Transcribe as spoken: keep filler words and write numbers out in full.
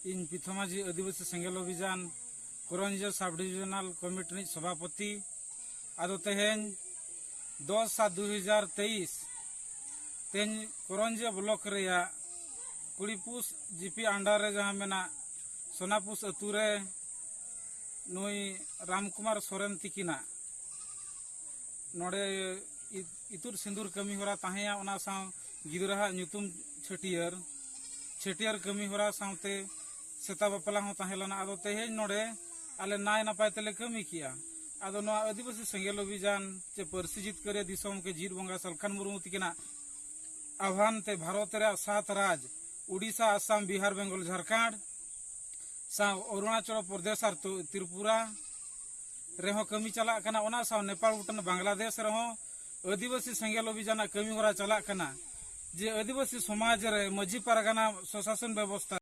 ᱤᱧ ᱯᱤᱛᱷᱚᱢᱟᱡᱷᱤ ᱟᱹᱫᱤᱵᱟᱹᱥᱤ ᱥᱮᱸᱜᱮᱞ ᱚᱵᱷᱤᱡᱟᱱ ᱠᱚᱨᱚᱧᱡᱤᱭᱟᱹ ᱥᱟᱵ ᱰᱤᱵᱷᱤᱡᱚᱱᱟᱞ ᱠᱚᱢᱤᱴᱤ ᱨᱤᱱᱤᱡ ᱥᱚᱵᱷᱟᱯᱚᱛᱤ᱾ ᱟᱫᱚ ᱛᱮᱦᱮᱧ ᱫᱚᱥ ᱥᱟᱛ ᱫᱩ ᱦᱟᱡᱟᱨ ᱛᱮᱭᱤᱥ, ᱛᱮᱦᱮᱧ ᱠᱚᱨᱚᱧᱡᱤᱭᱟᱹ ᱵᱞᱚᱠ ᱨᱮᱭᱟᱜ ᱠᱩᱲᱤᱯᱩᱥ ᱡᱤᱯᱤ ᱟᱱᱰᱟᱨ ᱨᱮ ᱡᱟᱦᱟᱸ ᱢᱮᱱᱟᱜ ᱥᱳᱱᱟᱯᱩᱥ ᱟᱹᱛᱩ ᱨᱮ ᱱᱩᱭ ᱨᱟᱢᱠᱩᱢᱟᱨ ᱥᱚᱨᱮᱱ ᱛᱤᱠᱤᱱᱟᱜ ᱱᱚᱰᱮ ᱤ- ᱤᱛᱩᱫ ᱥᱤᱸᱫᱩᱨ ᱠᱟᱹᱢᱤ ᱦᱚᱨᱟ ᱛᱟᱦᱮᱸᱭᱟ, ᱚᱱᱟ ᱥᱟᱶ ᱜᱤᱫᱽᱨᱟᱹᱣᱟᱜ ᱧᱩᱛᱩᱢ ᱪᱷᱟᱹᱴᱭᱟᱹᱨ, ᱪᱷᱟᱹᱴᱭᱟᱹᱨ ᱠᱟᱹᱢᱤ ᱦᱚᱨᱟ ᱥᱟᱶᱛᱮ ᱥᱮᱛᱟ ᱵᱟᱯᱞᱟ ᱦᱚᱸ ᱛᱟᱦᱮᱸ ᱞᱮᱱᱟ᱾ ᱟᱫᱚ ᱛᱮᱦᱮᱧ ᱱᱚᱰᱮ ᱟᱞᱮ ᱱᱟᱭ ᱱᱟᱯᱟᱭ ᱛᱮᱞᱮ ᱠᱟᱹᱢᱤ ᱠᱮᱜᱼᱟ᱾ ᱟᱫᱚ ᱱᱚᱣᱟ ᱟᱹᱫᱤᱵᱟᱹᱥᱤ ᱥᱮᱸᱜᱮᱞ ᱚᱵᱷᱤᱡᱟᱱ ᱪᱮ ᱯᱟᱹᱨᱥᱤ ᱡᱤᱛᱠᱟᱹᱨᱤᱭᱟᱹ ᱫᱤᱥᱚᱢ ᱜᱮ ᱡᱤᱛ ᱵᱚᱸᱜᱟ ᱥᱟᱞᱠᱷᱟᱱ ᱢᱩᱨᱢᱩ ᱛᱤᱠᱤᱱᱟᱜ ᱟᱦᱣᱟᱱ ᱛᱮ ᱵᱷᱟᱨᱚᱛ ᱨᱮᱭᱟᱜ ᱥᱟᱛ ᱨᱟᱡᱽ ᱩᱰᱤᱥᱟ, ᱟᱥᱟᱢ, ᱵᱤᱦᱟᱨ, ᱵᱮᱝᱜᱚᱞ, ᱡᱷᱟᱲᱠᱷᱚᱸᱰ ᱥᱟᱶ ᱚᱨᱩᱬᱟᱪᱚᱞ ᱯᱨᱚᱫᱮᱥ ᱟᱨ ᱛᱩ- ᱛᱨᱤᱯᱩᱨᱟ ᱨᱮᱦᱚᱸ ᱠᱟᱹᱢᱤ ᱪᱟᱞᱟᱜ ᱠᱟᱱᱟ᱾ ᱚᱱᱟ ᱥᱟᱶ ᱱᱮᱯᱟᱞ, ᱵᱷᱩᱴᱟᱱ, ᱵᱟᱝᱞᱟᱫᱮᱥ ᱨᱮᱦᱚᱸ ᱟᱹᱫᱤᱵᱟᱹᱥᱤ ᱥᱮᱸᱜᱮᱞ ᱚᱵᱷᱤᱡᱟᱱᱟᱜ ᱠᱟᱹᱢᱤ ᱦᱚᱨᱟ ᱪᱟᱞᱟᱜ ᱠᱟᱱᱟ᱾ ᱡᱮ ᱟᱹᱫᱤᱵᱟᱹᱥᱤ ᱥᱚᱢᱟᱡᱽ ᱨᱮ ᱢᱟᱹᱡᱷᱤ ᱯᱟᱨᱜᱟᱱᱟ ᱥᱚᱥᱟᱥᱚᱱ ᱵᱮᱵᱚᱥᱛᱷᱟ